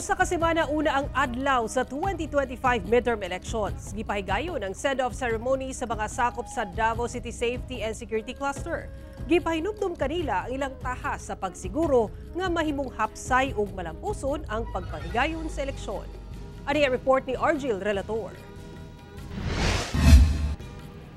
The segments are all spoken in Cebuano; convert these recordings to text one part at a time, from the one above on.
1 ka semana una ang adlaw sa 2025 midterm elections. Gipahigayon ang send-off ceremony sa mga sakop sa Davao City Safety and Security Cluster. Gipahinumdum kanila ang ilang tahas sa pagsiguro nga mahimong hapsay ug malampuson ang pagpahigayon sa eleksyon. Ani ang report ni Argil Relator.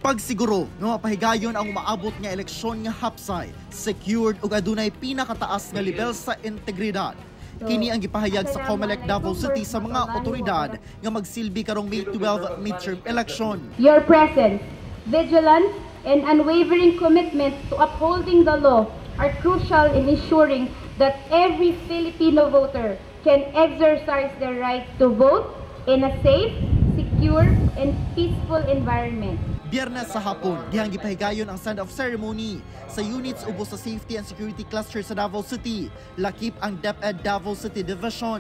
Pagsiguro nga mapahigayon ang umaabot nga eleksyon nga hapsay, secured ug adunay pinakataas nga level sa integridad. Kini ang gipahayag sa COMELEC Davao City sa mga otoridad nga magsilbi karong May 12 midterm election. Your presence, vigilance, and unwavering commitment to upholding the law are crucial in ensuring that every Filipino voter can exercise their right to vote in a safe, secure, and peaceful environment. Biyernes sa hapon, dihang gipahigayon ang send-off ceremony sa units ubos sa Safety and Security Cluster sa Davao City, lakip ang DepEd Davao City Division.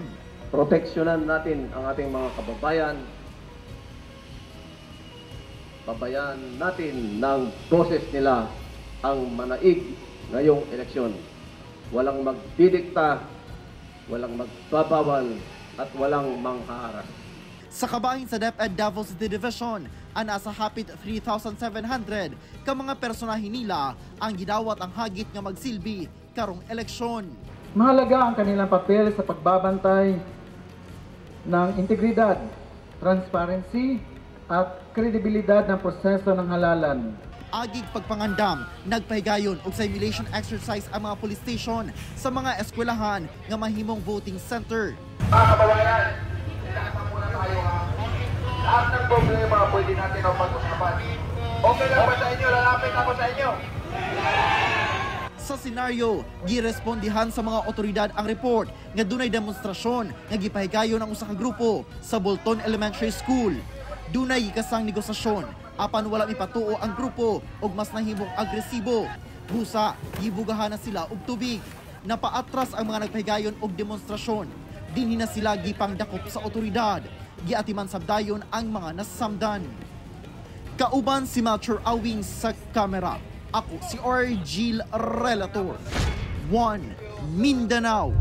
Proteksyonan natin ang ating mga kababayan. Babayan natin ng boses nila ang manaig ngayong eleksyon. Walang magdidikta, walang magbabawal, at walang manghaharas. Sa kabahin sa DepEd Davao City Division, ang nasa hapit 3,700 ka mga personahe nila ang gidawat ang hagit nga magsilbi karong eleksyon. Mahalaga ang kanilang papel sa pagbabantay ng integridad, transparency, at kredibilidad ng proseso ng halalan. Agig pagpangandam, nagpahigayon og simulation exercise ang mga police station sa mga eskwelahan nga mahimong voting center. Mga kababayan, relax muna tayo ha. Lahat ng problema pwede natin ang pag-usapan. Okay lang ba sa inyo? Lalapit ako sa inyo. Sa senaryo, girespondihan sa mga otoridad ang report nga dunay demonstrasyon nga gipahigayon ang usa ka grupo sa Bolton Elementary School. Dunay gikasang negosasyon apan wala mipatuo ang grupo og mas nahimong agresibo. Busa, gibugahan na sila og tubig. Napaatras ang mga nagpahigayon og demonstrasyon. Dinhi na sila gipangdakop sa otoridad. Giatiman sabdayon ang mga nasamdan. Kauban si Melchor Awing sa kamera. Ako si Argil Relator. 1 Mindanao.